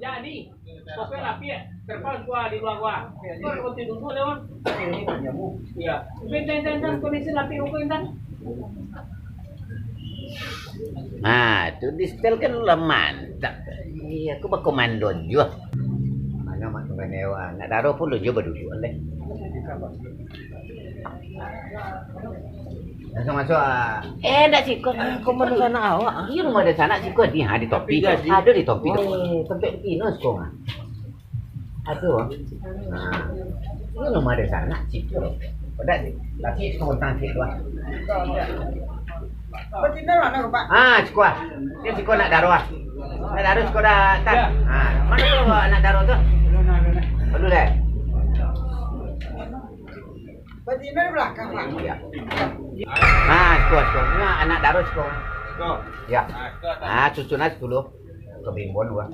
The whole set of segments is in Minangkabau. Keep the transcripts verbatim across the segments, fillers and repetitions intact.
Jadi, pokoknya lapik, terpal gua di luar gua. Gua roti dulu lewat. Iya. Bentar, bentar, bentar, kondisi lapik rokok, bentar. Nah, tu di setel kan lah mantap. Iya, aku bakomando juo. Mana mak tukang nyewa? Nak daro pun lu juo baduduak leh. Langsung masuk, ah. Eh, ndak siko. Ah, kau mana sanak awak, ah? Iya, rumah ada sanak siko di, ha, di topi. Ado di topi tu. Eh, tempat di Pino siko, ah. Ado, ah. Nah, ini rumah ada sanak siko. Pedas deh. Tapi siko utang sikit tu, ah. Ah, siko, ah. Ini siko nak daro, ah. Nak daro siko dah, kan? Ah, mana tu anak daro tu? Aduh, deh. Batina di balakang, Pak. Nah, siko, siko. Nah, anak daro siko. Siko. Ya. Nah, siko atas. Ah, susunan sepuluh. Kebimbon dua.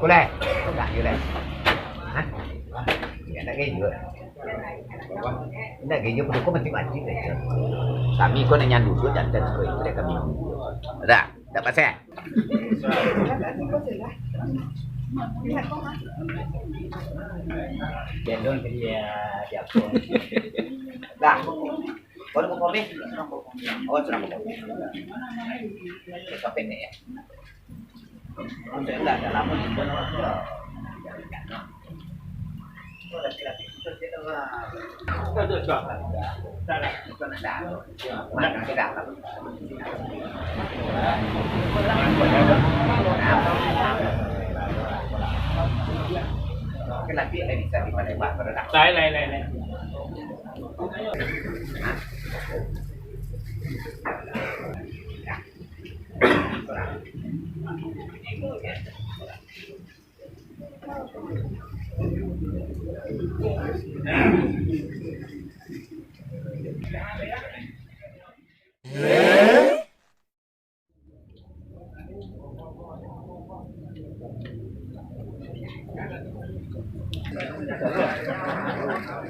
Kulai. Enggak, kulai. Hah? Ya, enggak gaya juga. Enggak gaya juga, kok mati-mati aja. Kami kau nak nyandu tu, jantan siko itu deh kami. Dah, dah pasal. Gendong ke dia, dia pun. Dah. Baru buka ni? Oh, sudah buka. Kita pendek ya. Sudah, sudah lama. Lain, lain, lain, lain.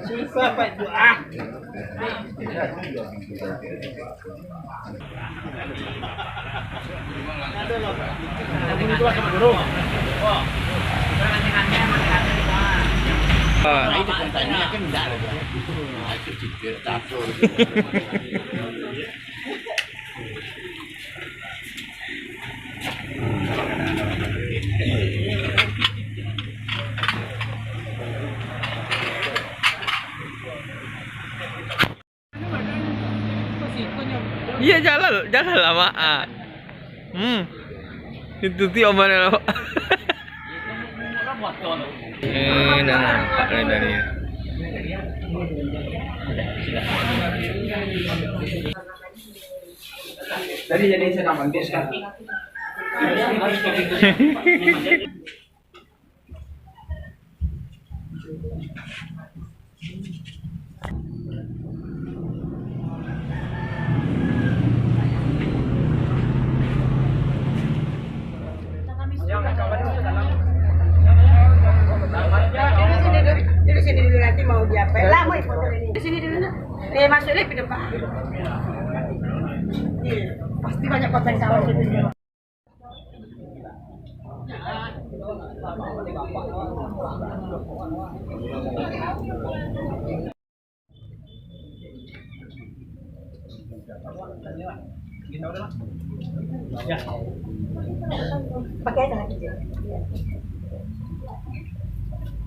Susah, Pak, tu, ah. Ah. Iya, jalan, jalan lah, Mak. Ah. Hmm. Itu ti omongan lo. Eh, dah nampak dari tadi. Tadi jadi saya nak manggil sekali. Duduk sini dulu, duduk sini dulu, nanti mau diapain. Lama itu foto ini. Di sini dulu, nak. Eh, masuk deh ke depan. Iya, pasti banyak foto yang salah. Pakai aja lagi.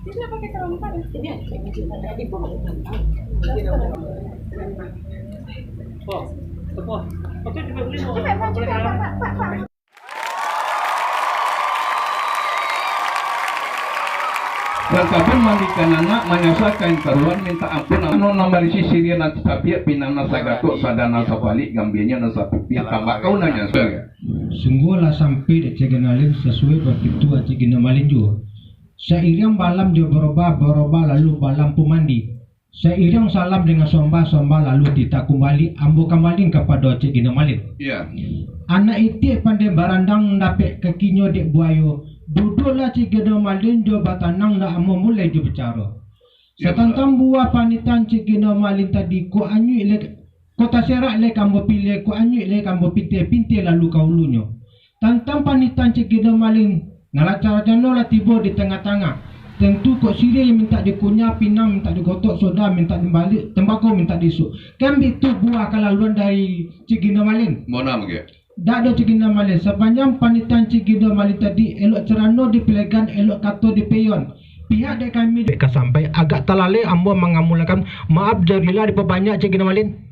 Tidak pakai terlalu panas. Ini aja, ini aja. Tadi gua mau. Oh, tepuk. Oke, juga boleh. Cepat, Pak, cepat, Pak, Pak, Pak. Santapan mandikan anak, manyasah kain karuan, minta ampun, anu nan barisi siriah nan tapiak, pinang nan sagatok, sadang nan sapalik, gambianyo nan sapipih, tambakau nan nyansua. Sungguahlah sampai dek Cik Ginalim sasuai bapitu Cik Ginamalin juo. Sairiang balam jo barobah, barobah lalu balam pun mandi. Sairiang salam dengan sombah, sombah lalu titah kumbali, ambo kambalin kapado Cik Ginamalin. Iya. Anak itiak pandai barandang, dapek kakinyo dek buayo. Duduaklah Cik Ginamalin jo batanang, ndak ambo mulai jo bicaro. Iya, satantang buah panitahan Cik Ginamalin tadi, kok anyuik lai, kok taserak lai ka ambo pilih, kok anyuik lai ka ambo pintih, pintih lalu ka ulunyo. Tantang panitahan Cik Gindo Malin, nan lah taracano lah tibo di tangah-tangah. Tantu kok siriah mintak dikunyah, pinang mintak digotok, soda mintak dibaliak, tembako mintak diisuak. Kan bitu buah kalaluan dari Cik Gindo Malin. Mona mangke. Dak ado Cik Gindo Malin. Sapanjang panitahan Cik Gindo Malin tadi, elok carano dipelegan, elok kato dipeyon. Pihak dek kami dek ka sampai, agak talalai ambo mangamulakan. Maaf, jarilah dipabanyak Cik Gindo Malin.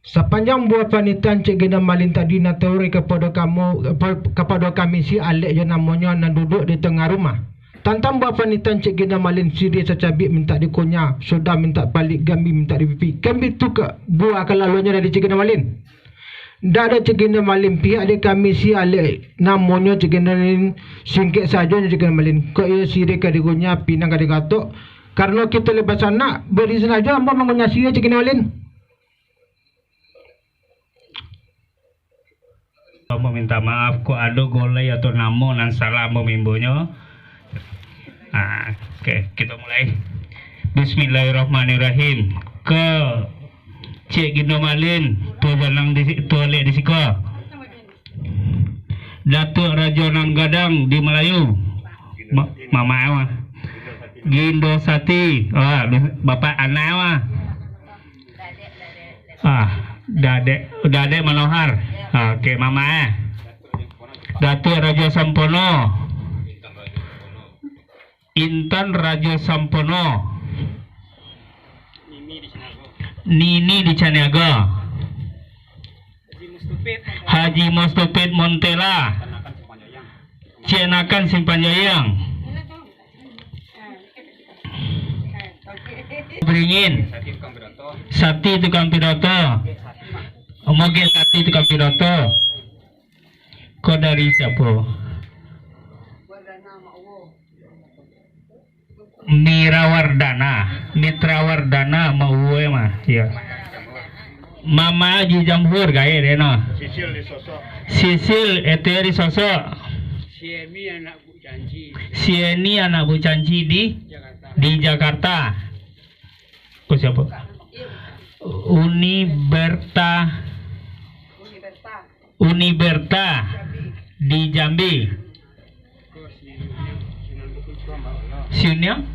Sapanjang buah panitahan Cik Gindo Malin tadi nan tauri kapado kamu, apa, kapado kami si alek jo namonyo nan duduak di tangah rumah. Tantang buah panitahan Cik Gindo Malin, siriah sacabik mintak dikunyah, soda mintak baliak, gambia mintak dipipi. Kan bitu ka buah kalaluannyo dari Cik Gindo Malin. Ndak ado Cik Gindo Malin, pihak di kami si alek namonyo Cik Gindo Malin, singkek sajo nyo Cik Gindo Malin. Kok iyo siriah ka dikunyah, pinang ka digatok. Karano kito lai basanak, bari sajo ambo mangunyah siriah Cik Gindo Malin. Ambo minta maaf, kok ado gulai atau namo nan salah ambo maimbonyo. Ah, oke, kita mulai. Bismillahirrahmanirrahim. Ka Cik Gindo Malin, tuo janang di, tuo alek di siko. Datuak Rajo Nan Gadang di Malayu. Ma-, mamak mah. Gindo Sati. Ah, bapak anak mah. Ah, Dadek, Dadek Manohar. Ah, oke, mamak eh. Datuak Rajo Sampono. Intan Rajo Sampono. Nini di Caniago. Haji Mustupid Montela. Cianakan Simpang Jayang. Beringin. Sati tukang pidato. Mogek Sati tukang pidato. Ko dari siapo? Mirawardana, Mitrawardana, Mauwe mah, iyo. Mama Haji Jamhur, gaek dek no. Sisil di Sosok. Sisil, ete di Sosok. Siemi anak Bu Janji. Sieni anak Bu Janji di, Jakarta. Di Jakarta. Ko siapo? Uni Berta. Uni Berta. Uni Berta di Jambi. Si Uniang?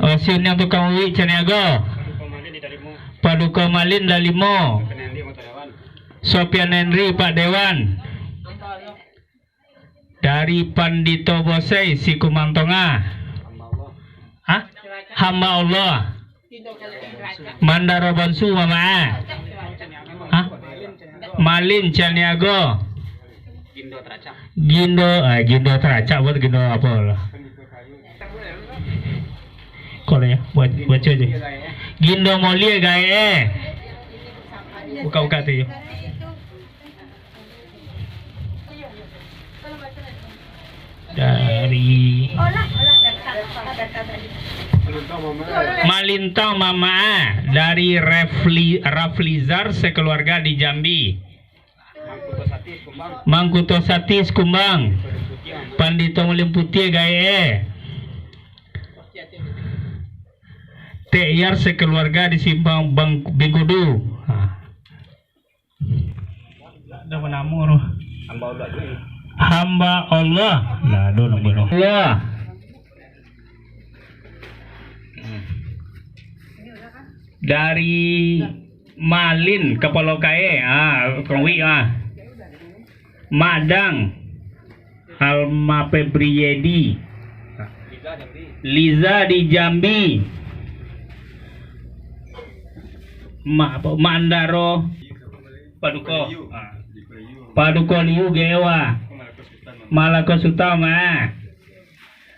Oh, si Uniang tukang uwik Caniago. Paduko Malin Dalimo. Sopian Henry Pak Dewan. Dari Pandito Bosei Sikumang Tongah. Hah? Hamba Allah. Mandaro Bonsu, Mama. Hah? Malin Caniago. Gindo, ah, Gindo Teracak, buat Gindo apo lah. Kau lah ya, buat, baca je. Gindo Molie gaek. Buka-buka tu je. Dari Malintang Mama, dari Refli, Raflizar sekeluarga di Jambi. Mangkuto Sati Sekumbang. Pandito Malin Putiah gaek. Tek Yar sekeluarga di Simpang Bang-, Bingkudu. Ha. Dah banamo tu. Hamba Allah. Hamba Allah. Lah, ado namo tu. Allah. Dari Malin, Kapalo Kae. Ah, Kongwi ah. Madang. Alma Febriedi. Liza di Jambi. Ma-, apa, Mandaro. Paduko. Ah. Paduko Liu Gewa. Malako Suta mah.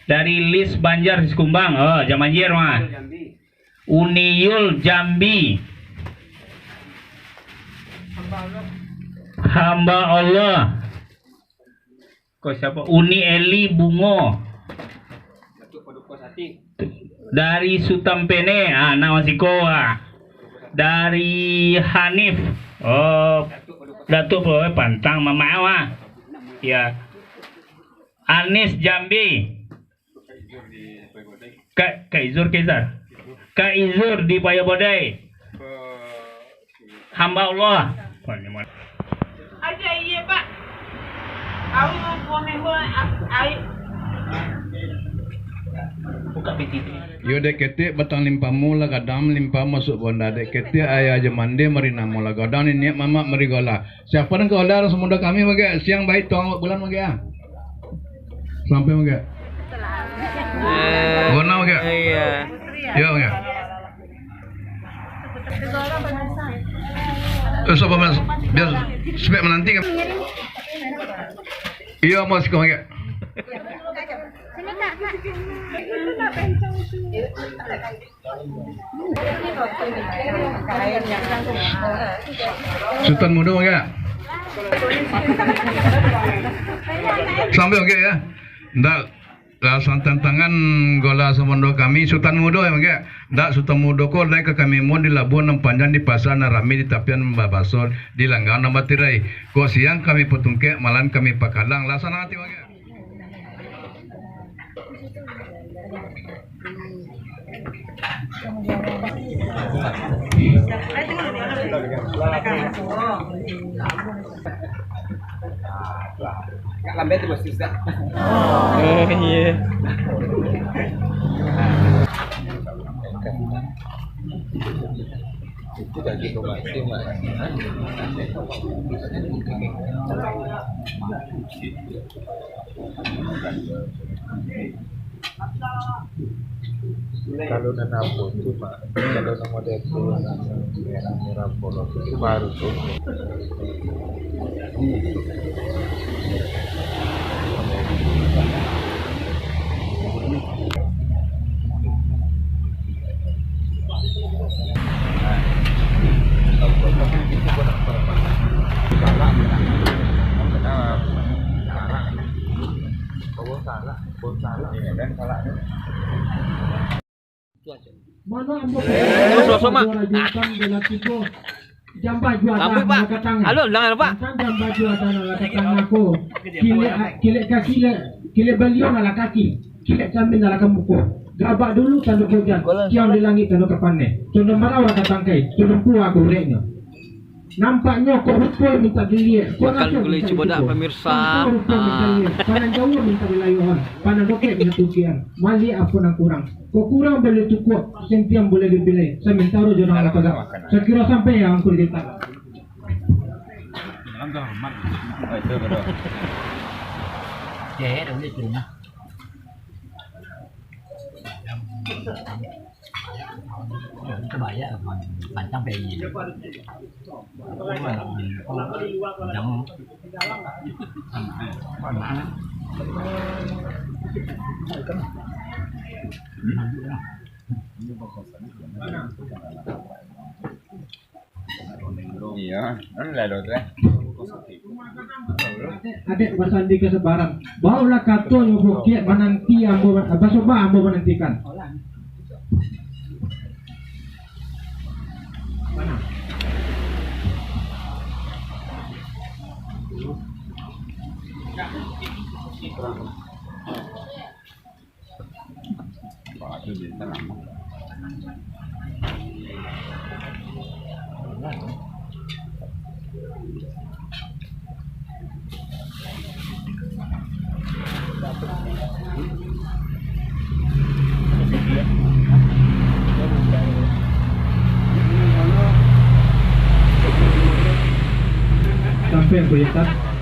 Dari Lis Banjar Sikumbang. Oh, Jamanjir mah. Uniul Jambi. Hamba Allah. Ko siapo? Uni Eli Bungo. Dari Sutampene, ah, anak masiko, ah. Dari Hanif. Oh, Datuk Pegawai Pantang, Mama Awa. Ya. Anis Jambi. Kak, Kak Izur Kezar. Kak Izur di Paya Bodai. Hamba Allah. Yo dek ketek batang limpamu lah gadang limpah masuk bonda, dek ketek ayah jo mande mari namo lah gadang niniak mamak mari gola. Siapa nan gola samudo kami bagak siang baik tuang bulan bagak ah. Sampai bagak. Eh, Bona bagak. Iya. Yo bagak. Eh, sabar, Mas. Biar supaya menanti kan. Iyo, Mas, kau ingat. Sutan Mudo, ingat. Sambil, oke, ya. Ndak. Lah, san-, tantangan gola samondo kami, Sutan Mudo, ya, mangke? Ndak, Sutan Mudo ko lai ka kami muan di labuah nan panjang, di pasa nan rami, di tapian nan babaso, di langgang nan batirai. Kok siang kami patungkek, malam kami pakalang. Lah, sanang ati, mangke? Agak lambat tu, Bos, Ustaz. Oh, iya. Itu daging kematian, Mak. Kalau nan apo tu, Mak, kalau nan model tu, merah-merah polos tu baru tu. Mano ambo Terus, terus, Mak. Juara bintang bola tigo. Jamba juara Ampun, Pak. Lakatang. Halo, ulang, halo, Pak. Tantang jamba juara Lakatang aku. Kilek, kilek kaki, kilek, kilek baliau lah kaki. Kilek kami lah ka muko. Gabak dulu tando ka ujan. Kiau di langik tando ka paneh. Condong marau lah ka tangkai. Condong puah gureknyo. Nampaknyo kok rupo minta diliek. Kok Makan raso gulai minta cibodak, ditukuak. Pemirsa. Tampang rupo minta Ah. diliek. Pandang jauah minta dilayuahan. Pandang dokek minta tukian. Maliek apo nan kurang. Kok kurang buliah tukuak, sentiang buliah dipilai. Samantaro jo nan tagak. Sakiro sampai yang angku ditak. Itu bahaya, pancang P I. Jangan. Iya, anu lah, Dok, eh. Adek basandi ka sabarang. Baolah kato nyo bukiak mananti ambo, basoba ambo manantikan. Sampai aku lihat.